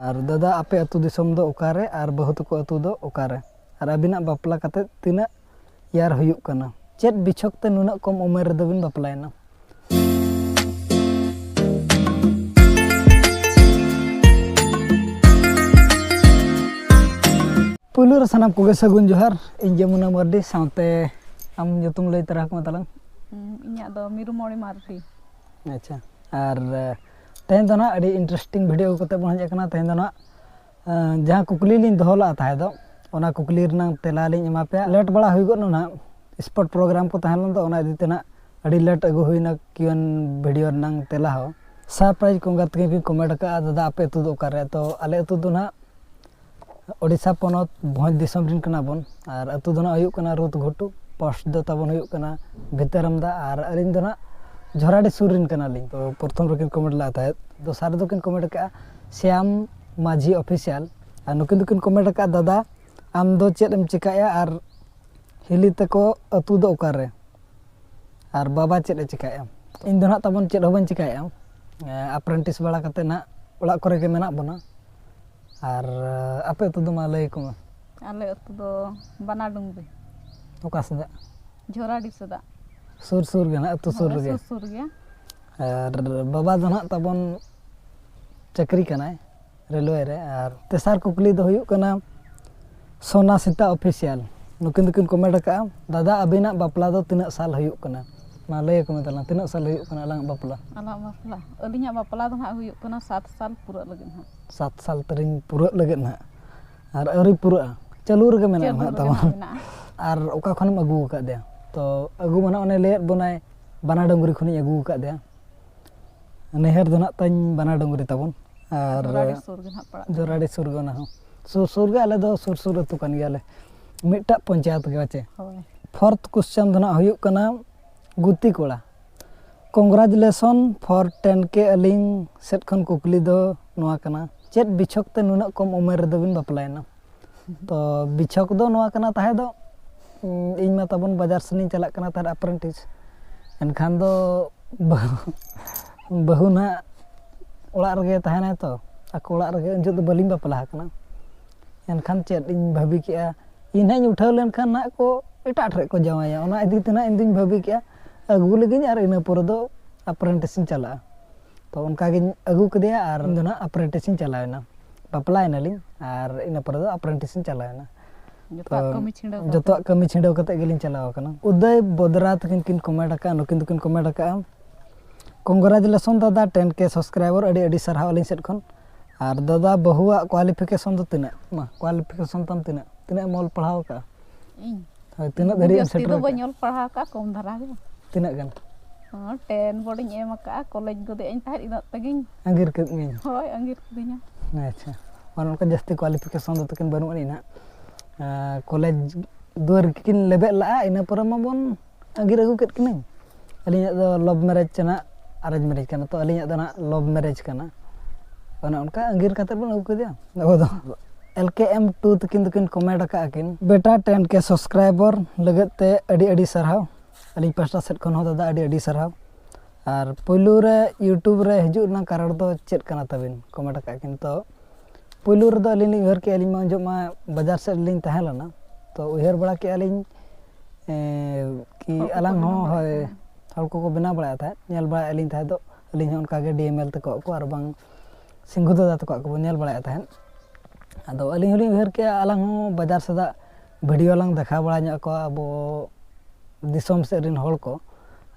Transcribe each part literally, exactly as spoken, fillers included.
ᱟᱨ ᱫᱟᱫᱟ, ᱟᱯᱮ ᱟᱹᱛᱩ ᱫᱤᱥᱚᱢ ᱫᱚ ᱚᱠᱟᱨᱮ ᱟᱨ ᱵᱟᱹᱦᱩ ᱛᱟᱠᱚ ᱟᱹᱛᱩ ᱫᱚ ᱚᱠᱟᱨᱮ? ᱟᱨ ᱟᱹᱵᱤᱱᱟᱜ ᱵᱟᱯᱞᱟ ᱠᱟᱛᱮ ᱛᱤᱱᱟᱹᱜ ᱤᱭᱟᱨ ᱦᱩᱭᱩᱜ ᱠᱟᱱᱟ? ᱪᱮᱫ ᱵᱤᱪᱷᱚᱠ ᱛᱮ ᱱᱩᱱᱟᱹᱜ ᱠᱚᱢ ᱩᱢᱮᱨ ᱨᱮᱫᱚ ᱵᱤᱱ ᱵᱟᱯᱞᱟᱭᱮᱱᱟ? ᱯᱩᱭᱞᱩ ᱨᱮ ᱥᱟᱱᱟᱢ ᱠᱚᱜᱮ ᱥᱟᱹᱜᱩᱱ ᱡᱚᱦᱟᱨ᱾ ᱤᱧ ᱡᱚᱢᱩᱱᱟ ᱢᱟᱨᱰᱤ, ᱥᱟᱶᱛᱮ ᱟᱢ ᱧᱩᱛᱩᱢ ᱞᱟᱹᱭ ᱛᱟᱨᱟ ᱟᱠᱚᱢᱮ ᱛᱟᱞᱟᱝ᱾ ᱦᱩᱸ, ᱤᱧᱟᱹᱜ ᱫᱚ ᱢᱤᱨᱩ ᱢᱚᱬᱤ ᱢᱟᱨᱰᱤ᱾ ᱟᱪᱪᱷᱟ, ᱟᱨ ᱛᱮᱦᱮᱧ ᱫᱚ ᱱᱟᱦᱟᱜ ᱟᱹᱰᱤ interesting video ᱟᱹᱜᱩ ᱠᱟᱛᱮ ᱵᱚᱱ ᱦᱮᱡ ᱟᱠᱟᱱᱟ᱾ ᱛᱮᱦᱮᱧ ᱫᱚ ᱱᱟᱦᱟᱜ ᱡᱟᱦᱟᱸ ᱠᱩᱠᱞᱤ ᱞᱤᱧ ᱫᱚᱦᱚ ᱞᱟᱜᱼᱟ ᱛᱟᱦᱮᱸ ᱫᱚ, ᱚᱱᱟ ᱠᱩᱠᱞᱤ ᱨᱮᱱᱟᱜ ᱛᱮᱞᱟ ᱞᱤᱧ ᱮᱢᱟ ᱯᱮᱭᱟ᱾ ᱞᱮᱴ ᱵᱟᱲᱟ ᱦᱩᱭ ᱜᱚᱫ ᱱᱟ ᱱᱟᱦᱟᱜ, ᱥᱯᱳᱨᱴ ᱯᱨᱳᱜᱨᱟᱢ ᱠᱚ ᱛᱟᱦᱮᱸ ᱞᱮᱱ ᱫᱚ, ᱚᱱᱟ ᱤᱫᱤ ᱛᱮ ᱱᱟᱦᱟᱜ ᱟᱹᱰᱤ ᱞᱮᱴ ᱟᱹᱜᱩ ᱦᱩᱭᱱᱟ ᱠᱤᱭᱩ ᱮᱱ ᱵᱷᱤᱰᱤᱭᱳ ᱨᱮᱱᱟᱜ ᱛᱮᱞᱟ ᱦᱚᱸ᱾ ᱥᱟᱨᱯᱨᱟᱭᱤᱡᱽ ᱠᱚᱸᱜᱟ ᱛᱟᱹᱠᱤᱱ ᱠᱤᱱ ᱠᱚᱢᱮᱱᱴ ᱟᱠᱟᱫᱼᱟ, "ᱫᱟᱫᱟ, ᱟᱯᱮ ᱟᱹᱛᱩ ᱫᱚ ᱚᱠᱟᱨᱮ?" ᱛᱚ ᱟᱞᱮ ᱟᱹᱛᱩ ᱫᱚ ᱱᱟᱦᱟᱜ ᱳᱰᱤᱥᱟ ᱯᱚᱱᱚᱛ ᱵᱷᱚᱸᱡᱽ ᱫᱤᱥᱚᱢ ᱨᱮᱱ ᱠᱟᱱᱟ ᱵᱚᱱ, ᱟᱨ ᱟᱹᱛᱩ ᱫᱚ ᱱᱟᱦᱟᱜ ᱦᱩᱭᱩᱜ ᱠᱟᱱᱟ ᱨᱩᱛ ᱜᱷᱩᱴᱩ, ᱯᱳᱥᱴ ᱫᱚ ᱛᱟᱵᱚᱱ ᱦᱩᱭᱩᱜ ᱠᱟᱱᱟ ᱵᱷᱤᱛᱟᱹᱨᱟᱢᱫᱟ, ᱟᱨ ᱟᱹᱞᱤᱧ ᱫᱚ ᱱᱟᱦᱟᱜ ᱡᱷᱚᱨᱟᱰᱤ ᱥᱩᱨ ᱨᱮᱱ ᱠᱟᱱᱟᱞᱤᱧ᱾ ᱛᱚ ᱯᱨᱚᱛᱷᱚᱢ ᱨᱮᱠᱤᱱ ᱠᱚᱢᱮᱱᱴ ᱞᱮᱫ ᱛᱟᱦᱮᱸᱫ, ᱫᱚᱥᱟᱨ ᱨᱮᱫᱚ ᱠᱤᱱ ᱠᱚᱢᱮᱱᱴ ᱟᱠᱟᱫᱼᱟ ᱥᱭᱟᱢ ᱢᱟᱹᱡᱷᱤ ᱚᱯᱷᱤᱥᱤᱭᱟᱞ, ᱟᱨ ᱱᱩᱠᱤᱱ ᱫᱚᱠᱤᱱ ᱠᱚᱢᱮᱱᱴ ᱟᱠᱟᱫᱼᱟ, "ᱫᱟᱫᱟ, ᱟᱢ ᱫᱚ ᱪᱮᱫ ᱮᱢ ᱪᱮᱠᱟᱭᱟ ᱟᱨ ᱦᱤᱞᱤ ᱛᱟᱠᱚ ᱟᱹᱛᱩ ᱫᱚ ᱚᱠᱟᱨᱮ? ᱟᱨ ᱵᱟᱵᱟ ᱪᱮᱫ ᱮ ᱪᱮᱠᱟᱭᱟ?" ᱤᱧ ᱫᱚ ᱱᱟᱦᱟᱜ ᱛᱟᱵᱚᱱ ᱪᱮᱫ ᱦᱚᱸ ᱵᱟᱹᱧ ᱪᱮᱠᱟᱭᱮᱫᱼᱟ, ᱟᱯᱨᱮᱱᱴᱤᱥ ᱵᱟᱲᱟ ᱠᱟᱛᱮ ᱱᱟᱦᱟᱜ ᱚᱲᱟᱜ ᱠᱚᱨᱮ ᱜᱮ ᱢᱮᱱᱟᱜ ᱵᱚᱱᱟ᱾ ᱟᱨ ᱟᱯᱮ ᱟᱹᱛᱩ ᱫᱚ ᱢᱟ ᱞᱟᱹᱭ ᱟᱠᱚ ᱢᱮ᱾ ᱟᱞᱮ ᱟᱹᱛᱩ ᱫᱚ ᱵᱟᱱᱟ ᱰᱩᱝᱨᱤ᱾ ᱚᱠᱟ ᱥᱮᱫ? ᱡᱷᱚᱨᱟᱰᱤ ᱥᱮᱫᱟᱜ᱾ ᱥᱩᱨ ᱥᱩᱨ ᱜᱮ ᱱᱟᱦᱟᱜ, ᱟᱹᱛᱩ ᱥᱩᱨ ᱦᱳᱭ, ᱨᱮᱜᱮ᱾ ᱥᱩᱨ ᱥᱩᱨ ᱜᱮ᱾ ᱟᱨ ᱵᱟᱵᱟ ᱫᱚ ᱱᱟᱦᱟᱜ ᱛᱟᱵᱚᱱ ᱪᱟᱹᱠᱨᱤ ᱠᱟᱱᱟᱭ ᱨᱮᱞᱣᱮ ᱨᱮ᱾ ᱟᱨ ᱛᱮᱥᱟᱨ ᱠᱩᱠᱞᱤ ᱫᱚ ᱦᱩᱭᱩᱜ ᱠᱟᱱᱟ ᱥᱳᱱᱟ ᱥᱮᱛᱟ ᱚᱯᱷᱤᱥᱤᱭᱟᱞ, ᱱᱩᱠᱤᱱ ᱫᱚᱠᱤᱱ ᱠᱚᱢᱮᱱᱴ ᱟᱠᱟᱫᱼᱟ, "ᱫᱟᱫᱟ, ᱟᱹᱵᱤᱱᱟᱜ ᱵᱟᱯᱞᱟ ᱫᱚ ᱛᱤᱱᱟᱹᱜ ᱥᱟᱞ ᱦᱩᱭᱩᱜ ᱠᱟᱱᱟ?" ᱢᱟ ᱞᱟᱹᱭ ᱟᱠᱚ ᱢᱮ ᱛᱟᱞᱟᱝ, ᱛᱤᱱᱟᱹᱜ ᱥᱟᱞ ᱦᱩᱭᱩᱜ ᱠᱟᱱᱟ ᱟᱞᱟᱝᱟᱜ ᱵᱟᱯᱞᱟ? ᱟᱞᱟᱝᱟᱜ ᱵᱟᱯᱞᱟ, ᱟᱹᱞᱤᱧᱟᱜ ᱵᱟᱯᱞᱟ ᱫᱚ ᱦᱟᱸᱜ ᱦᱩᱭᱩᱜ ᱠᱟᱱᱟ ᱥᱟᱛ ᱥᱟᱞ ᱯᱩᱨᱟᱹᱜ ᱞᱟᱹᱜᱤᱫ ᱦᱟᱸᱜ᱾ ᱥᱟᱛ ᱥᱟᱞ ᱛᱟᱹᱨᱤᱧ ᱯᱩᱨᱟᱹᱜ ᱞᱟᱹᱜᱤᱫ ᱱᱟᱦᱟᱜ, ᱟᱨ ᱟᱹᱣᱨᱤ ᱯᱩᱨᱟᱹᱜᱼᱟ, ᱪᱟᱹᱞᱩ ᱨᱮᱜᱮ ᱢᱮᱱᱟᱜᱼᱟ ᱪᱟᱹᱞᱩ ᱱᱟᱦᱟᱜ ᱨᱮᱜᱮ ᱛᱟᱵᱚᱱ᱾ ᱱᱟᱦᱟᱜ ᱢᱮᱱᱟᱜᱼᱟ᱾ ᱟᱨ ᱚᱠᱟ ᱠᱷᱚᱱᱮᱢ ᱟᱹᱜᱩ ᱟᱠᱟᱫᱮᱭᱟ? ᱛᱚ ᱟᱹᱜᱩ ᱢᱟ ᱱᱟᱦᱟᱜ ᱚᱱᱮ ᱞᱟᱹᱭᱟᱫ ᱵᱚᱱᱟᱭ, ᱵᱟᱱᱟ ᱰᱩᱝᱨᱤ ᱠᱷᱚᱱᱤᱧ ᱟᱹᱜᱩ ᱟᱠᱟᱫᱮᱭᱟ᱾ ᱱᱟᱹᱭᱦᱟᱹᱨ ᱫᱚ ᱱᱟᱦᱟᱜ ᱛᱟᱹᱧ ᱵᱟᱱᱟ ᱰᱩᱝᱨᱤ ᱛᱟᱵᱚᱱ᱾ ᱟᱨ ᱡᱷᱚᱨᱟᱰᱤ ᱥᱩᱨ ᱜᱮ ᱱᱟᱦᱟᱜ ᱯᱟᱲᱟᱜ ᱠᱟᱱᱟ᱾ ᱡᱷᱚᱨᱟᱰᱤ ᱥᱩᱨ ᱜᱮ ᱚᱱᱟ ᱦᱚᱸ᱾ ᱥᱩᱨ ᱥᱩᱨ ᱜᱮ, ᱟᱞᱮ ᱫᱚ ᱥᱩᱨ ᱥᱩᱨ ᱟᱹᱛᱩ ᱠᱟᱱ ᱜᱮᱭᱟᱞᱮ, ᱢᱤᱫᱴᱟᱜ ᱯᱚᱧᱪᱟᱭᱮᱛ ᱜᱮ ᱵᱟᱪᱮ᱾ ᱦᱳᱭ᱾ ᱯᱷᱳᱨᱛᱷ ᱠᱚᱥᱪᱮᱱ ᱫᱚ ᱱᱟᱦᱟᱜ ᱦᱩᱭᱩᱜ ᱠᱟᱱᱟ, ᱜᱩᱛᱤ ᱠᱚᱲᱟ, congratulation for ten K᱾ ᱟᱹᱞᱤᱧ ᱥᱮᱫ ᱠᱷᱚᱱ ᱠᱩᱠᱞᱤ ᱫᱚ ᱱᱚᱣᱟ ᱠᱟᱱᱟ, ᱪᱮᱫ ᱵᱤᱪᱷᱚᱠ ᱛᱮ ᱱᱩᱱᱟᱹᱜ ᱠᱚᱢ ᱩᱢᱮᱨ ᱨᱮᱫᱚ ᱵᱤᱱ ᱵᱟᱯᱞᱟᱭᱮᱱᱟ? ᱛᱚ ᱵᱤᱪᱷᱚᱠ ᱫᱚ ᱱᱚᱣᱟ ᱠᱟᱱᱟ ᱛᱟᱦᱮᱸ ᱫᱚ, ᱩᱸ, ᱤᱧ ᱢᱟ ᱛᱟᱵᱚᱱ ᱵᱟᱡᱟᱨ ᱥᱮᱱᱤᱧ ᱪᱟᱞᱟᱜ ᱠᱟᱱᱟ ᱛᱟᱦᱮᱸᱫ ᱟᱯᱨᱮᱱᱴᱤᱥ, ᱮᱱᱠᱷᱟᱱ ᱫᱚ ᱵᱟᱹᱦᱩ, ᱵᱟᱹᱦᱩ ᱱᱟᱦᱟᱜ ᱚᱲᱟᱜ ᱨᱮᱜᱮ ᱛᱟᱦᱮᱱᱟᱭ ᱛᱚ, ᱟᱠᱚ ᱚᱲᱟᱜ ᱨᱮᱜᱮ ᱩᱱ ᱡᱚᱦᱚᱜ ᱫᱚ ᱵᱟᱹᱞᱤᱧ ᱵᱟᱯᱞᱟ ᱟᱠᱟᱱᱟ᱾ ᱮᱱᱠᱷᱟᱱ ᱪᱮᱫ ᱤᱧ ᱵᱷᱟᱹᱵᱤ ᱠᱮᱜᱼᱟ, ᱤᱧ ᱦᱟᱸᱜ ᱤᱧ ᱩᱴᱷᱟᱹᱣ ᱞᱮᱱᱠᱷᱟᱱ ᱱᱟᱜ ᱠᱚ ᱮᱴᱟᱜ ᱴᱷᱮᱱ ᱠᱚ ᱡᱟᱶᱟᱭᱟ᱾ ᱚᱱᱟ ᱤᱫᱤ ᱛᱮ ᱱᱟᱜ ᱤᱧ ᱫᱩᱧ ᱵᱷᱟᱹᱵᱤ ᱠᱮᱜᱼᱟ, ᱟᱹᱜᱩ ᱞᱮᱜᱤᱧ ᱟᱨ ᱤᱱᱟᱹ ᱯᱚᱨᱮ ᱫᱚ ᱟᱯᱨᱮᱱᱴᱤᱥ ᱤᱧ ᱪᱟᱞᱟᱜᱼᱟ᱾ ᱛᱚ ᱚᱱᱠᱟ ᱜᱤᱧ ᱟᱹᱜᱩ ᱠᱮᱫᱮᱭᱟ ᱟᱨ ᱤᱧ ᱫᱚ ᱱᱟᱜ ᱟᱯᱨᱮᱱᱴᱤᱥ ᱤᱧ ᱪᱟᱞᱟᱣ ᱮᱱᱟ, ᱵᱟᱯᱞᱟᱭᱮᱱᱟᱞᱤᱧ ᱟᱨ ᱤᱱᱟᱹ ᱯᱚᱨᱮ ᱫᱚ ᱟᱯᱨᱮᱱᱴᱤᱥ ᱤᱧ ᱪᱟᱞᱟᱣ ᱮᱱᱟ᱾ ᱡᱚᱛᱚᱣᱟᱜ ᱛᱚ ᱠᱟᱹᱢᱤ ᱪᱷᱤᱸᱰᱟᱹᱣ ᱠᱟᱛᱮ᱾ ᱡᱚᱛᱚᱣᱟᱜ ᱠᱟᱹᱢᱤ ᱪᱷᱤᱸᱰᱟᱹᱣ ᱠᱟᱛᱮ ᱜᱮᱞᱤᱧ ᱪᱟᱞᱟᱣ ᱟᱠᱟᱱᱟ᱾ ᱩᱫᱚᱭ ᱵᱚᱫᱽᱨᱟ ᱛᱟᱹᱠᱤᱱ ᱠᱤᱱ ᱠᱚᱢᱮᱱᱴ ᱟᱠᱟᱫᱼᱟ, ᱱᱩᱠᱤᱱ ᱫᱚᱠᱤᱱ ᱠᱚᱢᱮᱱᱴ ᱟᱠᱟᱫᱼᱟ, "ᱠᱚᱝᱜᱨᱟᱪᱩᱞᱮᱥᱚᱱ ᱫᱟᱫᱟ, ᱴᱮᱱ ᱠᱮ ᱥᱟᱵᱥᱠᱨᱟᱭᱵᱟᱨ, ᱟᱹᱰᱤ ᱟᱹᱰᱤ ᱥᱟᱨᱦᱟᱣ ᱟᱹᱞᱤᱧ ᱥᱮᱫ ᱠᱷᱚᱱ᱾ ᱟᱨ ᱫᱟᱫᱟ, ᱵᱟᱹᱦᱩᱣᱟᱜ ᱠᱳᱣᱟᱞᱤᱯᱷᱤᱠᱮᱥᱚᱱ ᱫᱚ ᱛᱤᱱᱟᱹᱜ? ᱢᱟ, ᱠᱳᱣᱟᱞᱤᱯᱷᱤᱠᱮᱥᱚᱱ ᱛᱟᱢ ᱛᱤᱱᱟᱹᱜ? ᱛᱤᱱᱟᱹᱜ ᱮᱢ ᱚᱞ ᱯᱟᱲᱦᱟᱣ ᱟᱠᱟᱫᱼᱟ?" ᱤᱧ? ᱦᱳᱭ, ᱛᱤᱱᱟᱹᱜ ᱫᱷᱟᱹᱨᱤᱡ ᱮᱢ ᱡᱟᱹᱥᱛᱤ ᱥᱮᱴᱮᱨ ᱫᱚ ᱟᱠᱟᱫᱼᱟ? ᱵᱟᱹᱧ ᱚᱞ ᱯᱟᱲᱦᱟᱣ ᱟᱠᱟᱫᱼᱟ, ᱠᱚᱢ ᱫᱷᱟᱨᱟ ᱜᱮ᱾ ᱛᱤᱱᱟᱹᱜ ᱜᱟᱱ? ᱦᱚᱸ, ᱴᱮᱱ ᱵᱳᱨᱰ ᱤᱧ ᱮᱢ ᱟᱠᱟᱫᱼᱟ, ᱠᱚᱞᱮᱡᱽ ᱜᱚᱫᱮᱜ ᱟᱹᱧ ᱛᱟᱦᱮᱸᱫ ᱤᱱᱟᱹᱜ ᱛᱮᱜᱮᱧ᱾ ᱟᱸᱜᱤᱨ ᱠᱮᱫ ᱢᱮᱭᱟ? ᱦᱳᱭ, ᱟᱸᱜᱤᱨ ᱠᱤᱫᱤᱧᱟ᱾ ᱟᱪᱪᱷᱟ, ᱢᱟᱱᱮ ᱚᱱᱠᱟ ᱡᱟᱹᱥᱛᱤ ᱠᱳᱣᱟᱞᱤᱯᱷᱤᱠᱮᱥᱚᱱ ᱫᱚ ᱛᱟᱹᱠᱤᱱ ᱵᱟᱹᱱᱩᱜ ᱟᱹᱱᱤᱡ ᱱᱟᱦᱟᱜ᱾ ᱟᱸ, ᱠᱚᱞᱮᱡᱽ ᱫᱩᱣᱟᱹᱨ ᱠᱤᱱ ᱞᱮᱵᱮᱫ ᱞᱟᱜᱼᱟ, ᱤᱱᱟᱹ ᱯᱚᱨᱮ ᱢᱟᱵᱚᱱ ᱟᱸᱜᱤᱨ ᱟᱹᱜᱩ ᱠᱮᱫ ᱠᱤᱱᱟᱹᱧ᱾ ᱟᱹᱞᱤᱧᱟᱜ ᱫᱚ ᱞᱚᱵᱷ ᱢᱮᱨᱮᱡᱽ ᱠᱟᱱᱟ, ᱟᱨᱮᱧᱡᱽ ᱢᱮᱨᱮᱡᱽ ᱠᱟᱱᱟ, ᱛᱚ ᱟᱹᱞᱤᱧᱟᱜ ᱫᱚ ᱱᱟᱦᱟᱜ ᱞᱚᱵᱷ ᱢᱮᱨᱮᱡᱽ ᱠᱟᱱᱟ᱾ ᱚᱱᱮ ᱚᱱᱠᱟ ᱟᱸᱜᱤᱨ ᱠᱟᱛᱮᱫ ᱵᱚᱱ ᱟᱹᱜᱩ ᱠᱮᱫᱮᱭᱟ ᱟᱵᱚ ᱫᱚ᱾ ᱮᱞ ᱠᱮ ᱮᱢ ᱴᱩ ᱛᱟᱹᱠᱤᱱ ᱫᱚᱠᱤᱱ ᱠᱚᱢᱮᱱᱴ ᱟᱠᱟᱫᱼᱟ ᱠᱤᱱ, "ᱵᱮᱴᱟ, ᱴᱮᱱ ᱠᱮ ᱥᱟᱵᱥᱠᱨᱟᱭᱵᱟᱨ ᱞᱟᱹᱜᱤᱫ ᱛᱮ ᱟᱹᱰᱤ ᱟᱹᱰᱤ ᱥᱟᱨᱦᱟᱣ, ᱟᱹᱞᱤᱧ ᱯᱟᱥᱴᱟ ᱥᱮᱫ ᱠᱷᱚᱱ ᱦᱚᱸ ᱫᱟᱫᱟ ᱟᱹᱰᱤ ᱟᱹᱰᱤ ᱥᱟᱨᱦᱟᱣ᱾ ᱟᱨ ᱯᱳᱭᱞᱳ ᱨᱮ YouTube ᱨᱮ ᱦᱤᱡᱩᱜ ᱨᱮᱱᱟᱜ ᱠᱟᱨᱚᱱ ᱫᱚ ᱪᱮᱫ ᱠᱟᱱᱟ ᱛᱟᱵᱤᱱ?" ᱠᱚᱢᱮᱱᱴ ᱟᱠᱟᱫᱼᱟ ᱠᱤᱱ᱾ ᱛᱚ ᱯᱳᱭᱞᱳ ᱨᱮᱫᱚ ᱟᱹᱞᱤᱧ ᱞᱤᱧ ᱩᱭᱦᱟᱹᱨ ᱠᱮᱜᱼᱟ, ᱟᱹᱞᱤᱧ ᱢᱟ ᱩᱱ ᱡᱚᱦᱚᱜ ᱢᱟ ᱵᱟᱡᱟᱨ ᱥᱮᱫ ᱨᱮᱞᱤᱧ ᱛᱟᱦᱮᱸ ᱞᱮᱱᱟ, ᱛᱚ ᱩᱭᱦᱟᱹᱨ ᱵᱟᱲᱟ ᱠᱮᱜᱼᱟ ᱞᱤᱧ, ᱮᱸ, ᱠᱤ ᱦᱚᱲ ᱠᱚᱠᱚ ᱟᱞᱟᱝ ᱵᱮᱱᱟᱣ ᱦᱚᱸ, ᱵᱟᱲᱟᱭᱮᱫ ᱦᱳᱭ, ᱛᱟᱦᱮᱸᱫ᱾ ᱦᱚᱲ ᱠᱚᱠᱚ ᱵᱮᱱᱟᱣ ᱵᱟᱲᱟᱭᱮᱫ ᱛᱟᱦᱮᱸᱫ, ᱧᱮᱞ ᱵᱟᱲᱟᱭᱮᱫ ᱞᱤᱧ ᱛᱟᱦᱮᱸᱫ ᱫᱚ, ᱟᱹᱞᱤᱧ ᱦᱚᱸ ᱚᱱᱠᱟ ᱜᱮ ᱰᱤ ᱮᱢ ᱮᱞ ᱛᱟᱠᱚ ᱠᱚ ᱟᱨ ᱵᱟᱝ ᱥᱤᱝᱜᱩ ᱫᱟᱫᱟ ᱛᱟᱠᱚᱣᱟᱜ ᱠᱚᱵᱚᱱ ᱧᱮᱞ ᱵᱟᱲᱟᱭᱮᱫ ᱛᱟᱦᱮᱸᱫ᱾ ᱟᱫᱚ ᱟᱹᱞᱤᱧ ᱦᱚᱸᱞᱤᱧ ᱩᱭᱦᱟᱹᱨ ᱠᱮᱜᱼᱟ, ᱟᱞᱟᱝ ᱦᱚᱸ ᱵᱟᱡᱟᱨ ᱥᱮᱫᱟᱜ ᱵᱷᱤᱰᱤᱭᱳ ᱞᱟᱝ ᱫᱮᱠᱷᱟᱣ ᱵᱟᱲᱟ ᱧᱚᱜ ᱟᱠᱚᱣᱟ ᱟᱵᱚ ᱫᱤᱥᱚᱢ ᱥᱮᱫ ᱨᱮᱱ ᱦᱚᱲ ᱠᱚ,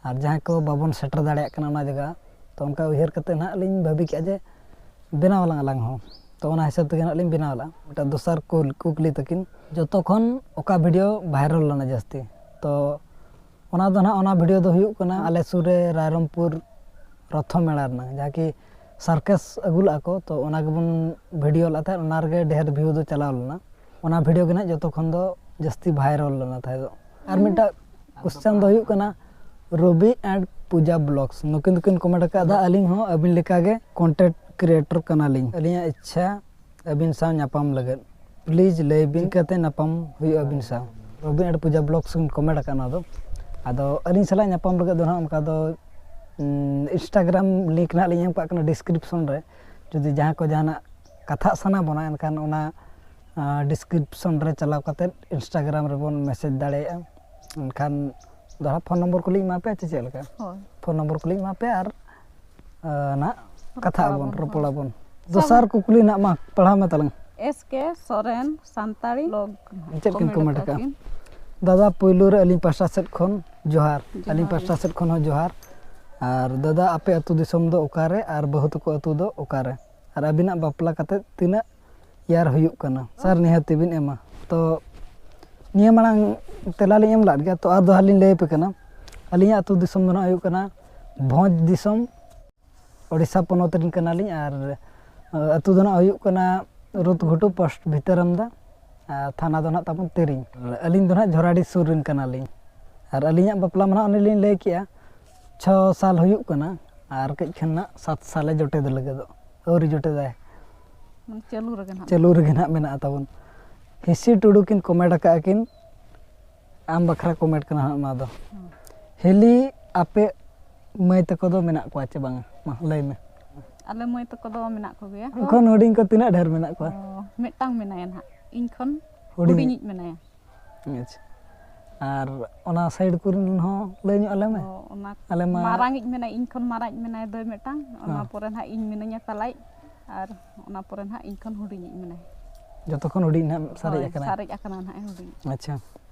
ᱟᱨ ᱡᱟᱦᱟᱸᱭ ᱠᱚ ᱵᱟᱵᱚᱱ ᱥᱮᱴᱮᱨ ᱫᱟᱲᱮᱭᱟᱜ ᱠᱟᱱᱟ ᱚᱱᱟ ᱡᱟᱭᱜᱟ᱾ ᱛᱚ ᱚᱱᱠᱟ ᱩᱭᱦᱟᱹᱨ ᱠᱟᱛᱮ ᱱᱟᱦᱟᱜ ᱞᱤᱧ ᱵᱷᱟᱹᱵᱤ ᱠᱮᱜᱼᱟ ᱡᱮ ᱵᱮᱱᱟᱣ ᱟᱞᱟᱝ ᱟᱞᱟᱝ ᱦᱚᱸ᱾ ᱛᱚ ᱚᱱᱟ ᱦᱤᱥᱟᱹᱵ ᱛᱮᱜᱮ ᱱᱟᱦᱟᱜ ᱞᱤᱧ ᱵᱮᱱᱟᱣ ᱞᱮᱜᱼᱟ᱾ ᱢᱤᱫᱴᱟᱝ ᱫᱚᱥᱟᱨ ᱠᱩᱞ-, ᱠᱩᱠᱞᱤ ᱛᱟᱹᱠᱤᱱ, ᱡᱚᱛᱚ ᱠᱷᱚᱱ ᱚᱠᱟ ᱵᱷᱤᱰᱤᱭᱳ ᱵᱷᱟᱭᱨᱟᱞ ᱞᱮᱱᱟ ᱡᱟᱹᱥᱛᱤ? ᱛᱚ ᱚᱱᱟ ᱫᱚ ᱱᱟᱦᱟᱜ, ᱚᱱᱟ ᱵᱷᱤᱰᱤᱭᱳ ᱫᱚ ᱦᱩᱭᱩᱜ ᱠᱟᱱᱟ ᱟᱞᱮ ᱥᱩᱨ ᱨᱮ ᱨᱟᱭᱨᱚᱝᱯᱩᱨ ᱨᱚᱛᱷᱚ ᱢᱮᱞᱟ ᱨᱮᱱᱟᱜ, ᱡᱟᱦᱟᱸ ᱠᱤ ᱥᱟᱨᱠᱮᱥ ᱟᱹᱜᱩ ᱞᱟᱜᱼᱟ ᱠᱚ, ᱛᱚ ᱚᱱᱟ ᱜᱮᱵᱚᱱ ᱵᱷᱤᱰᱤᱭᱳ ᱞᱮᱫ ᱛᱟᱦᱮᱸᱫ, ᱚᱱᱟ ᱨᱮᱜᱮ ᱰᱷᱮᱨ ᱵᱷᱤᱭᱩ ᱫᱚ ᱪᱟᱞᱟᱣ ᱞᱮᱱᱟ᱾ ᱚᱱᱟ ᱵᱷᱤᱰᱤᱭᱳ ᱜᱮ ᱱᱟᱦᱟᱜ ᱡᱚᱛᱚ ᱠᱷᱚᱱ ᱫᱚ ᱡᱟᱹᱥᱛᱤ ᱵᱷᱟᱭᱨᱟᱞ ᱞᱮᱱᱟ ᱛᱟᱦᱮᱸᱫ᱾ ᱟᱨ ᱢᱤᱫᱴᱟᱜ ᱠᱚᱥᱪᱮᱱ ᱫᱚ ᱦᱩᱭᱩᱜ ᱠᱟᱱᱟ, ᱨᱚᱵᱤ and ᱯᱩᱡᱟ ᱵᱞᱚᱜᱥ, ᱱᱩᱠᱤᱱ ᱫᱚᱠᱤᱱ ᱠᱚᱢᱮᱱᱴ ᱟᱠᱟᱫᱟ, "ᱟᱹᱞᱤᱧ ᱦᱚᱸ ᱟᱹᱵᱤᱱ ᱞᱮᱠᱟᱜᱮ ᱠᱚᱱᱴᱮᱱᱴ ᱠᱨᱤᱭᱮᱴᱚᱨ ᱠᱟᱱᱟᱞᱤᱧ, ᱟᱹᱞᱤᱧᱟᱜ ᱤᱪᱪᱷᱟ ᱟᱹᱵᱤᱱ ᱥᱟᱶ ᱧᱟᱯᱟᱢ ᱞᱟᱹᱜᱤᱫ, ᱯᱞᱤᱡᱽ ᱞᱟᱹᱭ ᱵᱤᱱ ᱪᱤᱠᱟᱹᱛᱮ ᱧᱟᱯᱟᱢ ᱦᱩᱭᱩᱜᱼᱟ ᱟᱹᱵᱤᱱ ᱥᱟᱶ?" ᱨᱚᱵᱤ and ᱯᱩᱡᱟ ᱵᱞᱚᱜᱥ ᱠᱤᱱ ᱠᱚᱢᱮᱱᱴ ᱟᱠᱟᱫ ᱱᱚᱣᱟ ᱫᱚ᱾ ᱟᱫᱚ ᱟᱹᱞᱤᱧ ᱥᱟᱞᱟᱜ ᱧᱟᱯᱟᱢ ᱞᱟᱹᱜᱤᱫ ᱫᱚ ᱱᱟᱦᱟᱜ ᱚᱱᱠᱟ ᱫᱚ, ᱩᱢ, ᱤᱱᱥᱴᱟᱜᱨᱟᱢ ᱞᱤᱝᱠ ᱱᱟᱦᱟᱜ ᱞᱤᱧ ᱮᱢ ᱠᱟᱜ ᱠᱟᱱᱟ ᱰᱤᱥᱠᱨᱤᱯᱥᱚᱱ ᱨᱮ, ᱡᱩᱫᱤ ᱡᱟᱦᱟᱸ ᱠᱚ ᱡᱟᱦᱟᱱᱟᱜ ᱠᱟᱛᱷᱟᱜ ᱥᱟᱱᱟ ᱵᱚᱱᱟ, ᱮᱱᱠᱷᱟᱱ ᱚᱱᱟ ᱰᱤᱥᱠᱨᱤᱯᱥᱚᱱ ᱨᱮ ᱪᱟᱞᱟᱣ ᱠᱟᱛᱮᱫ ᱤᱱᱥᱴᱟᱜᱨᱟᱢ ᱨᱮᱵᱚᱱ ᱢᱮᱥᱮᱡᱽ ᱫᱟᱲᱮᱭᱟᱜᱼᱟ᱾ ᱮᱱᱠᱷᱟᱱ ᱫᱚᱦᱲᱟ ᱯᱷᱳᱱ ᱱᱚᱢᱵᱚᱨ ᱠᱚᱞᱤᱧ ᱮᱢᱟ ᱯᱮᱭᱟ ᱪᱮ ᱪᱮᱫ ᱞᱮᱠᱟ? ᱦᱳᱭ᱾ ᱯᱷᱳᱱ ᱱᱚᱢᱵᱚᱨ ᱠᱚᱞᱤᱧ ᱮᱢᱟ ᱯᱮᱭᱟ ᱟᱨ ᱟᱸ, ᱱᱟᱜ ᱠᱟᱛᱷᱟᱜ ᱟᱵᱚᱱ, ᱨᱚᱯᱚᱲᱟᱵᱚᱱ, ᱨᱚᱯᱚᱲᱟᱵᱚᱱ᱾ ᱦᱳᱭ᱾ ᱫᱚᱥᱟᱨ ᱠᱩᱠᱞᱤ ᱱᱟᱜ ᱢᱟ ᱯᱟᱲᱦᱟᱣ ᱢᱮ ᱛᱟᱞᱟᱝ᱾ S K Soren Santali blog. ᱪᱮᱫ ᱠᱤᱱ ᱠᱚᱢᱮᱱᱴ ᱠᱚᱢᱮᱱᱴ ᱟᱠᱟᱫᱼᱟ? ᱠᱤᱱ᱾ ᱫᱟᱫᱟ, ᱯᱳᱭᱞᱳ ᱨᱮ ᱟᱹᱞᱤᱧ ᱯᱟᱦᱴᱟ ᱥᱮᱫ ᱠᱷᱚᱱ ᱡᱚᱦᱟᱨ᱾ ᱡᱚᱦᱟᱨ ᱟᱹᱞᱤᱧ ᱜᱮ᱾ ᱯᱟᱦᱴᱟ ᱥᱮᱫ ᱠᱷᱚᱱ ᱦᱚᱸ ᱡᱚᱦᱟᱨ᱾ ᱟᱨ ᱫᱟᱫᱟ, ᱟᱯᱮ ᱟᱹᱛᱩ ᱫᱤᱥᱚᱢ ᱫᱚ ᱚᱠᱟᱨᱮ ᱟᱨ ᱵᱟᱹᱦᱩ ᱛᱟᱠᱚ ᱟᱹᱛᱩ ᱫᱚ ᱚᱠᱟᱨᱮ? ᱟᱨ ᱟᱹᱵᱤᱱᱟᱜ ᱵᱟᱯᱞᱟ ᱠᱟᱛᱮᱫ ᱛᱤᱱᱟᱹᱜ ᱤᱭᱟᱨ ᱦᱩᱭᱩᱜ ᱠᱟᱱᱟ? ᱥᱟᱨ, ᱱᱤᱦᱟᱹᱛᱤ ᱵᱤᱱ ᱮᱢᱟ᱾ ᱛᱚ ᱱᱤᱭᱟᱹ ᱢᱟᱲᱟᱝ ᱛᱮᱞᱟ ᱞᱤᱧ ᱮᱢ ᱞᱟᱫ ᱜᱮᱭᱟ, ᱛᱚ ᱟᱨ ᱫᱚᱦᱲᱟ ᱞᱤᱧ ᱞᱟᱹᱭ ᱟᱯᱮ ᱠᱟᱱᱟ᱾ ᱟᱹᱞᱤᱧᱟᱜ ᱟᱹᱛᱩ ᱫᱤᱥᱚᱢ ᱫᱚ ᱱᱟᱜ ᱦᱩᱭᱩᱜ ᱠᱟᱱᱟ ᱵᱷᱚᱸᱡᱽ ᱫᱤᱥᱚᱢ, ᱳᱰᱤᱥᱟ ᱯᱚᱱᱚᱛ ᱨᱮᱱ ᱠᱟᱱᱟᱞᱤᱧ᱾ ᱟᱨ ᱟᱹᱛᱩ ᱫᱚ ᱱᱟᱜ ᱦᱩᱭᱩᱜ ᱠᱟᱱᱟ ᱨᱩᱛᱜᱷᱩᱴᱩ, ᱯᱳᱥᱴ ᱵᱷᱤᱛᱟᱹᱨᱟᱢᱫᱟ, ᱟᱨ ᱛᱷᱟᱱᱟ ᱫᱚ ᱱᱟᱜ ᱛᱟᱵᱚᱱ ᱛᱤᱨᱤᱝ᱾ ᱟᱹᱞᱤᱧ ᱫᱚ ᱱᱟᱜ ᱡᱷᱚᱨᱟᱰᱤ ᱥᱩᱨ ᱨᱮᱱ ᱠᱟᱱᱟᱞᱤᱧ᱾ ᱟᱨ ᱟᱹᱞᱤᱧᱟᱜ ᱵᱟᱯᱞᱟ ᱢᱟ ᱱᱟᱜ ᱚᱱᱮ ᱞᱤᱧ ᱞᱟᱹᱭ ᱠᱮᱜᱼᱟ, ᱪᱷᱚ ᱥᱟᱞ ᱦᱩᱭᱩᱜ ᱠᱟᱱᱟ, ᱟᱨ ᱠᱟᱹᱡ ᱠᱷᱟᱱ ᱱᱟᱜ ᱥᱟᱛ ᱥᱟᱞᱮ ᱡᱚᱴᱮᱫ ᱞᱟᱹᱜᱤᱫᱚᱜ, ᱟᱹᱣᱨᱤ ᱡᱚᱴᱮᱫᱟᱭ᱾ ᱢᱟᱱᱮ ᱪᱟᱹᱞᱩ ᱨᱮᱜᱮ ᱱᱟᱦᱟᱜ᱾ ᱪᱟᱹᱞᱩ ᱨᱮᱜᱮ ᱱᱟᱜ ᱢᱮᱱᱟᱜᱼᱟ ᱛᱟᱵᱚᱱ᱾ ᱦᱤᱥᱤ ᱴᱩᱰᱩ ᱠᱤᱱ ᱠᱚᱢᱮᱱᱴ ᱟᱠᱟᱫᱼᱟ ᱠᱤᱱ, ᱟᱢ ᱵᱟᱠᱷᱨᱟ ᱠᱚᱢᱮᱱᱴ ᱠᱟᱱᱟ ᱦᱟᱸᱜ ᱱᱚᱣᱟ ᱫᱚ᱾ ᱦᱤᱞᱤ, ᱟᱯᱮ ᱢᱟᱹᱭ ᱛᱟᱠᱚ ᱫᱚ ᱢᱮᱱᱟᱜ ᱠᱚᱣᱟ ᱪᱮ ᱵᱟᱝᱟ? ᱢᱟ ᱞᱟᱹᱭ ᱢᱮ᱾ ᱟᱞᱮ ᱢᱟᱹᱭ ᱛᱟᱠᱚ ᱫᱚ ᱢᱮᱱᱟᱜ ᱠᱚᱜᱮᱭᱟ᱾ ᱠᱷᱚᱱ ᱦᱩᱰᱤᱧ ᱠᱚ ᱛᱤᱱᱟᱹᱜ ᱰᱷᱮᱨ ᱢᱮᱱᱟᱜ ᱠᱚᱣᱟ? ᱚ, ᱢᱤᱫᱴᱟᱝ ᱢᱮᱱᱟᱭᱟ ᱱᱟᱦᱟᱜ, ᱤᱧ ᱠᱷᱚᱱ ᱦᱩᱰᱤᱧ᱾ ᱦᱩᱰᱤᱧᱤᱡ ᱢᱮᱱᱟᱭᱟ᱾ ᱟᱪᱪᱷᱟ᱾ ᱟᱨ ᱚᱱᱟ ᱥᱟᱭᱤᱰ ᱠᱚᱨᱮᱱ ᱦᱚᱸ ᱞᱟᱹᱭ ᱧᱚᱜ ᱟᱞᱮ ᱢᱮ᱾ ᱚ, ᱚᱱᱟ ᱟᱞᱮ ᱢᱟ ᱢᱟᱨᱟᱝᱤᱡ ᱢᱮᱱᱟᱭ, ᱤᱧ ᱠᱷᱚᱱ ᱢᱟᱨᱟᱝᱤᱡ ᱢᱮᱱᱟᱭ ᱫᱚᱭ ᱢᱤᱫᱴᱟᱝ, ᱚᱱᱟ ᱦᱮᱸ᱾ ᱯᱚᱨᱮ ᱱᱟᱦᱟᱜ ᱤᱧ ᱢᱤᱱᱟᱹᱧᱟ ᱛᱟᱞᱟᱭᱤᱡ, ᱟᱨ ᱚᱱᱟ ᱯᱚᱨᱮ ᱱᱟᱦᱟᱜ ᱤᱧ ᱠᱷᱚᱱ ᱦᱩᱰᱤᱧᱤᱡ ᱢᱮᱱᱟᱭᱟ᱾ ᱡᱚᱛᱚ ᱠᱷᱚᱱ ᱦᱩᱰᱤᱧ ᱱᱟᱜ ᱥᱟᱨᱮᱡ ᱦᱳᱭ, ᱟᱠᱟᱱᱟᱭ᱾ ᱥᱟᱨᱮᱡ ᱟᱠᱟᱱᱟ ᱱᱟᱦᱟᱜ ᱦᱩᱰᱤᱧ᱾ ᱟᱪᱪᱷᱟ᱾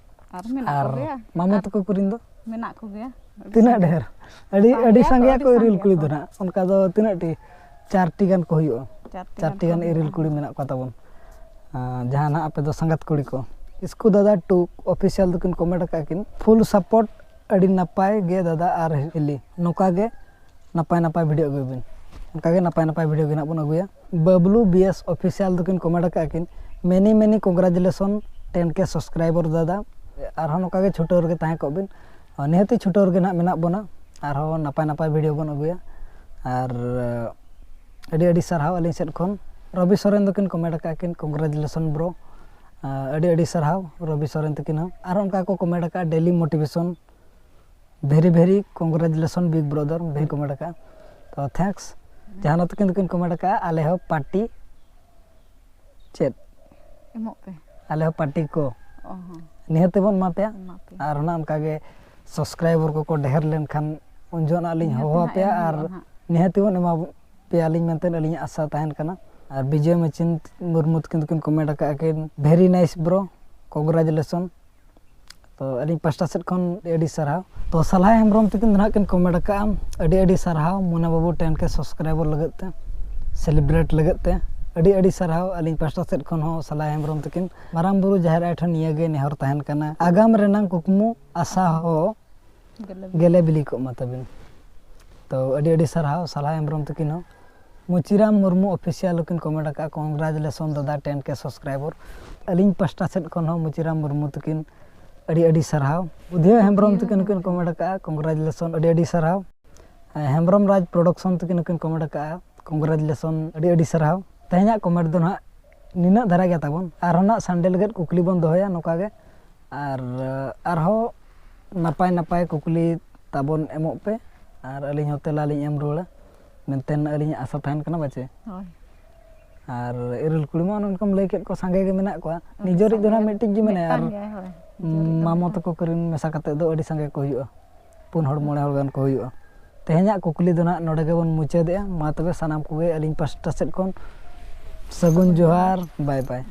ᱟᱨ ᱢᱮᱱᱟᱜ ᱟᱨ ᱠᱚᱜᱮᱭᱟ᱾ ᱢᱟᱢᱚ ᱟᱨ ᱛᱟᱠᱚ ᱠᱚᱨᱮᱱ ᱫᱚ? ᱢᱮᱱᱟᱜ ᱠᱚᱜᱮᱭᱟ᱾ ᱛᱤᱱᱟᱹᱜ ᱰᱷᱮᱨ? ᱟᱹᱰᱤ, ᱥᱟᱸᱜᱮ ᱟᱹᱰᱤ ᱠᱚ, ᱥᱟᱸᱜᱮ ᱟᱹᱰᱤ ᱠᱚ ᱤᱨᱤᱞ ᱥᱟᱸᱜᱮ ᱠᱩᱲᱤ ᱠᱚ᱾ ᱫᱚ ᱱᱟᱜ᱾ ᱚᱱᱠᱟ ᱫᱚ ᱛᱤᱱᱟᱹᱜ ᱴᱤ? ᱪᱟᱨ ᱴᱤ ᱜᱟᱱ ᱠᱚ ᱦᱩᱭᱩᱜᱼᱟ᱾ ᱪᱟᱨ ᱴᱤ ᱪᱟᱨ ᱜᱟᱱ ᱴᱤ ᱠᱚ ᱜᱟᱱ ᱤᱨᱤᱞ ᱦᱩᱭᱩᱜᱼᱟ᱾ ᱠᱩᱲᱤ ᱢᱮᱱᱟᱜ ᱠᱚᱣᱟ ᱛᱟᱵᱚᱱ᱾ ᱟᱸ, ᱡᱟᱦᱟᱸ ᱱᱟᱜ ᱟᱯᱮ ᱫᱚ ᱥᱟᱸᱜᱟᱛ ᱠᱩᱲᱤ ᱠᱚ᱾ ᱤᱥᱠᱩ ᱫᱟᱫᱟ ᱴᱩ ᱚᱯᱷᱤᱥᱤᱭᱟᱞ ᱫᱚᱠᱤᱱ ᱠᱚᱢᱮᱱᱴ ᱟᱠᱟᱫ ᱠᱤᱱ, ᱯᱷᱩᱞ ᱥᱟᱯᱳᱨᱴ, ᱟᱹᱰᱤ ᱱᱟᱯᱟᱭ ᱜᱮ ᱫᱟᱫᱟ ᱟᱨ ᱦᱤᱞᱤ᱾ ᱱᱚᱝᱠᱟ ᱜᱮ ᱱᱟᱯᱟᱭ ᱱᱟᱯᱟᱭ ᱵᱷᱤᱰᱤᱭᱳ ᱟᱹᱜᱩᱭ ᱵᱤᱱ᱾ ᱚᱱᱠᱟ ᱜᱮ ᱱᱟᱯᱟᱭ ᱱᱟᱯᱟᱭ ᱵᱷᱤᱰᱤᱭᱳ ᱜᱮ ᱱᱟᱜ ᱵᱚᱱ ᱟᱹᱜᱩᱭᱟ᱾ ᱵᱟᱵᱞᱩ ᱵᱤ ᱮᱥ ᱚᱯᱷᱤᱥᱤᱭᱟᱞ ᱫᱚᱠᱤᱱ ᱠᱚᱢᱮᱱᱴ ᱟᱠᱟᱫ ᱠᱤᱱ, ᱢᱮᱱᱤ ᱢᱮᱱᱤ ᱠᱚᱝᱜᱨᱟᱪᱩᱞᱮᱥᱚᱱ ᱴᱮᱱ ᱠᱮ ᱥᱟᱵᱥᱠᱨᱟᱭᱵᱟᱨ ᱫᱟᱫᱟ᱾ ᱟᱨᱦᱚᱸ ᱱᱚᱝᱠᱟ ᱜᱮ ᱪᱷᱩᱴᱟᱹᱣ ᱨᱮᱜᱮ ᱛᱟᱦᱮᱸ ᱠᱚᱜ ᱵᱤᱱ᱾ ᱱᱤᱦᱟᱹᱛᱤ ᱪᱷᱩᱴᱟᱹᱣ ᱨᱮᱜᱮ ᱱᱟᱜ ᱢᱮᱱᱟᱜ ᱵᱚᱱᱟ᱾ ᱟᱨᱦᱚᱸ ᱱᱟᱯᱟᱭ ᱱᱟᱯᱟᱭ ᱵᱷᱤᱰᱤᱭᱳ ᱵᱚᱱ ᱟᱹᱜᱩᱭᱟ᱾ ᱟᱨ ᱟᱹᱰᱤ ᱟᱹᱰᱤ ᱥᱟᱨᱦᱟᱣ ᱟᱹᱞᱤᱧ ᱥᱮᱫ ᱠᱷᱚᱱ᱾ ᱨᱚᱵᱤ ᱥᱚᱨᱮᱱ ᱫᱚᱠᱤᱱ ᱠᱚᱢᱮᱱᱴ ᱟᱠᱟᱫ ᱠᱤᱱ, ᱠᱚᱝᱜᱨᱟᱪᱩᱞᱮᱥᱚᱱ ᱵᱨᱳ᱾ ᱟᱹᱰᱤ ᱟᱹᱰᱤ ᱥᱟᱨᱦᱟᱣ ᱨᱚᱵᱤ ᱥᱚᱨᱮᱱ ᱛᱟᱹᱠᱤᱱ ᱦᱚᱸ᱾ ᱟᱨᱦᱚᱸ ᱚᱱᱠᱟ ᱠᱚ ᱠᱚᱢᱮᱱᱴ ᱟᱠᱟᱫᱼᱟ, ᱰᱮᱞᱤ ᱢᱳᱴᱤᱵᱷᱮᱥᱚᱱ, ᱵᱷᱮᱨᱤ ᱵᱷᱮᱨᱤ ᱠᱚᱝᱜᱨᱟᱪᱩᱞᱮᱥᱚᱱ ᱵᱤᱜᱽ ᱵᱨᱚᱫᱟᱨ, ᱵᱷᱮᱨᱤ ᱠᱚᱢᱮᱱᱴ ᱟᱠᱟᱫᱼᱟ᱾ ᱛᱚ ᱛᱷᱮᱝᱠᱥ᱾ ᱡᱟᱦᱟᱱᱟ ᱛᱟᱹᱠᱤᱱ ᱫᱚᱠᱤᱱ ᱠᱚᱢᱮᱱᱴ ᱟᱠᱟᱫᱼᱟ, ᱟᱞᱮ ᱦᱚᱸ ᱯᱟᱨᱴᱤ ᱪᱮᱫ? ᱮᱢᱚᱜ ᱯᱮ᱾ ᱟᱞᱮ ᱦᱚᱸ ᱯᱟᱨᱴᱤ ᱠᱚ ᱚ ᱦᱚᱸ᱾ ᱱᱤᱦᱟᱹᱛ ᱛᱮᱵᱚᱱ ᱮᱢᱟ ᱯᱮᱭᱟ᱾ ᱮᱢᱟ ᱯᱮ᱾ ᱟᱨ ᱚᱱᱟ ᱚᱱᱠᱟᱜᱮ ᱥᱟᱵᱥᱠᱨᱟᱭᱵᱟᱨ ᱠᱚᱠᱚ ᱰᱷᱮᱨ ᱞᱮᱱᱠᱷᱟᱱ ᱩᱱ ᱡᱚᱦᱚᱜ ᱱᱟᱜ ᱞᱤᱧ ᱱᱤᱦᱟᱹᱛ ᱦᱚᱦᱚ ᱱᱟᱦᱟᱜ ᱟᱯᱮᱭᱟ ᱮᱢ ᱟᱨ ᱦᱩᱭᱩᱜᱼᱟ ᱦᱟᱸᱜ᱾ ᱱᱤᱦᱟᱹᱛ ᱛᱮᱵᱚᱱ ᱮᱢᱟ ᱯᱮᱭᱟᱞᱤᱧ ᱢᱮᱱᱛᱮ ᱟᱹᱞᱤᱧᱟᱜ ᱟᱥᱟ ᱛᱟᱦᱮᱱ ᱠᱟᱱᱟ᱾ ᱟᱨ ᱵᱤᱡᱚᱭ ᱢᱟᱹᱪᱤᱱ ᱢᱩᱨᱢᱩ ᱛᱟᱹᱠᱤᱱ ᱫᱚᱠᱤᱱ ᱠᱚᱢᱮᱱᱴ ᱟᱠᱟᱫᱼᱟ ᱠᱤᱱ, very nice bro, congratulation᱾ ᱛᱚ ᱟᱹᱞᱤᱧ ᱯᱟᱥᱴᱟ ᱥᱮᱫ ᱠᱷᱚᱱ ᱟᱹᱰᱤ ᱟᱹᱰᱤ ᱥᱟᱨᱦᱟᱣ᱾ ᱛᱚ ᱥᱟᱞᱦᱟᱭ ᱦᱮᱢᱵᱨᱚᱢ ᱛᱟᱹᱠᱤᱱ ᱫᱚ ᱱᱟᱦᱟᱜ ᱠᱤᱱ ᱠᱚᱢᱮᱱᱴ ᱟᱠᱟᱫᱼᱟ, ᱟᱹᱰᱤ ᱟᱹᱰᱤ ᱥᱟᱨᱦᱟᱣ ᱢᱩᱱᱟ ᱵᱟᱹᱵᱩ ᱴᱮᱱ ᱠᱮ ᱥᱟᱵᱥᱠᱨᱟᱭᱵᱟᱨ ᱞᱟᱹᱜᱤᱫ ᱛᱮ, ᱥᱮᱞᱤᱵᱨᱮᱴ ᱞᱟᱹᱜᱤᱫ ᱛᱮ ᱟᱹᱰᱤ ᱟᱹᱰᱤ ᱥᱟᱨᱦᱟᱣ᱾ ᱟᱹᱞᱤᱧ ᱯᱟᱥᱴᱟ ᱥᱮᱫ ᱠᱷᱚᱱ ᱦᱚᱸ ᱥᱟᱞᱦᱟᱭ ᱦᱮᱢᱵᱨᱚᱢ ᱛᱟᱹᱠᱤᱱ ᱢᱟᱨᱟᱝ ᱵᱩᱨᱩ ᱡᱟᱦᱮᱨ ᱟᱭᱳ ᱴᱷᱮᱱ ᱱᱤᱭᱟᱹ ᱜᱮ ᱱᱮᱦᱚᱨ ᱛᱟᱦᱮᱱ ᱠᱟᱱᱟ, ᱟᱜᱟᱢ ᱨᱮᱱᱟᱝ ᱠᱩᱠᱢᱩ ᱟᱥᱟ ᱦᱚᱸ ᱜᱮᱞᱮ ᱜᱮᱞᱮ ᱵᱤᱞᱤ ᱠᱚᱜ ᱢᱟ ᱛᱟᱹᱵᱤᱱ᱾ ᱛᱚ ᱟᱹᱰᱤ ᱟᱹᱰᱤ ᱥᱟᱨᱦᱟᱣ ᱥᱟᱞᱦᱟ ᱦᱮᱢᱵᱨᱚᱢ ᱛᱟᱹᱠᱤᱱ ᱦᱚᱸ᱾ ᱢᱩᱪᱤᱨᱟᱢ ᱢᱩᱨᱢᱩ ᱚᱯᱷᱤᱥᱤᱭᱟᱞ ᱦᱚᱸᱠᱤᱱ ᱠᱚᱢᱮᱱᱴ ᱟᱠᱟᱫᱼᱟ, ᱠᱚᱝᱜᱽᱨᱟᱪᱩᱞᱮᱥᱚᱱ ᱫᱟᱫᱟ ᱴᱮᱱ ᱠᱮ ᱥᱟᱵᱥᱠᱨᱟᱭᱵᱟᱨ᱾ ᱟᱹᱞᱤᱧ ᱯᱟᱥᱴᱟ ᱥᱮᱫ ᱠᱷᱚᱱ ᱦᱚᱸ ᱢᱩᱪᱤᱨᱟᱢ ᱢᱩᱨᱢᱩ ᱛᱟᱹᱠᱤᱱ ᱟᱹᱰᱤ ᱟᱹᱰᱤ ᱥᱟᱨᱦᱟᱣ᱾ ᱵᱩᱫᱷᱤᱭᱟᱹ ᱦᱮᱢᱵᱨᱚᱢ ᱛᱟᱹᱠᱤᱱ ᱦᱚᱸᱠᱤᱱ ᱠᱚᱢᱮᱱᱴ ᱟᱠᱟᱫᱼᱟ, ᱠᱚᱝᱜᱽᱨᱟᱪᱩᱞᱮᱥᱚᱱ, ᱟᱹᱰᱤ ᱟᱹᱰᱤ ᱥᱟᱨᱦᱟᱣ᱾ ᱦᱮᱢᱵᱨᱚᱢ ᱨᱟᱡᱽ ᱯᱨᱚᱰᱟᱠᱥᱚᱱ ᱛᱟᱹᱠᱤᱱ ᱦᱚᱸᱠᱤᱱ ᱠᱚᱢᱮᱱᱴ ᱟᱠᱟᱫᱼᱟ, ᱠᱚᱝᱜᱽᱨᱟᱪᱩᱞᱮᱥᱚᱱ, ᱟᱹᱰᱤ ᱟᱹᱰᱤ ᱥᱟᱨᱦᱟᱣ᱾ ᱛᱮᱦᱮᱧᱟᱜ ᱠᱚᱢᱮᱱᱴ ᱫᱚ ᱱᱟᱦᱟᱜ ᱱᱤᱱᱟᱹᱜ ᱫᱷᱟᱨᱟ ᱜᱮ ᱛᱟᱵᱚᱱ᱾ ᱟᱨᱦᱚᱸ ᱱᱟᱦᱟᱜ ᱥᱟᱱᱰᱮ ᱞᱟᱹᱜᱤᱫ ᱠᱩᱠᱞᱤ ᱵᱚᱱ ᱫᱚᱦᱚᱭᱟ ᱱᱚᱝᱠᱟ ᱜᱮ᱾ ᱟᱨ ᱟᱨᱦᱚᱸ ᱱᱟᱯᱟᱭ ᱱᱟᱯᱟᱭ ᱠᱩᱠᱞᱤ ᱛᱟᱵᱚᱱ ᱮᱢᱚᱜ ᱯᱮ, ᱟᱨ ᱟᱹᱞᱤᱧ ᱦᱚᱸ ᱛᱮᱞᱟ ᱞᱤᱧ ᱮᱢ ᱨᱩᱣᱟᱹᱲᱟ ᱢᱮᱱᱛᱮ ᱟᱹᱞᱤᱧᱟᱜ ᱟᱥᱟ ᱛᱟᱦᱮᱱ ᱠᱟᱱᱟ, ᱵᱟᱪᱮ? ᱦᱳᱭ᱾ ᱟᱨ ᱤᱨᱤᱞ ᱠᱩᱲᱤ ᱢᱟ ᱚᱱᱮ ᱚᱱᱠᱟᱢ ᱞᱟᱹᱭ ᱠᱮᱫ ᱠᱚ, ᱥᱟᱸᱜᱮ ᱜᱮ ᱢᱮᱱᱟᱜ ᱠᱚᱣᱟ᱾ ᱦᱳᱭ, ᱱᱤᱡᱮᱨᱤᱡ ᱫᱚ ᱱᱟᱦᱟᱜ ᱥᱟᱸᱜᱮ ᱢᱤᱫᱴᱤᱡ ᱜᱮ ᱢᱮᱱᱟᱭᱟ, ᱟᱨ ᱢᱤᱫᱴᱟᱝ ᱜᱮ, ᱦᱳᱭ᱾ ᱱᱤᱡᱮᱨᱤᱡ ᱫᱚ ᱢᱟᱢᱚ ᱢᱤᱫᱴᱟᱝ᱾ ᱛᱟᱠᱚ ᱠᱚᱨᱮᱱ ᱢᱮᱥᱟ ᱠᱟᱛᱮ ᱫᱚ ᱟᱹᱰᱤ ᱥᱟᱸᱜᱮ ᱠᱚ ᱦᱩᱭᱩᱜᱼᱟ, ᱯᱩᱱ ᱦᱚᱲ ᱢᱚᱬᱮ ᱦᱚᱲ ᱜᱟᱱ ᱠᱚ ᱦᱩᱭᱩᱜᱼᱟ᱾ ᱛᱮᱦᱮᱧᱟᱜ ᱠᱩᱠᱞᱤ ᱫᱚ ᱱᱟᱦᱟᱜ ᱱᱚᱰᱮ ᱜᱮᱵᱚᱱ ᱢᱩᱪᱟᱹᱫᱮᱜᱼᱟ᱾ ᱢᱟ ᱛᱚᱵᱮ ᱥᱟᱱᱟᱢ ᱠᱚᱜᱮ ᱟᱹᱞᱤᱧ ᱯᱟᱥᱴᱟ ᱥᱮᱫ ᱠᱷᱚᱱ ᱥᱟᱹᱜᱩᱱ ᱡᱚᱦᱟᱨ, ᱵᱟᱭ ᱵᱟᱭ᱾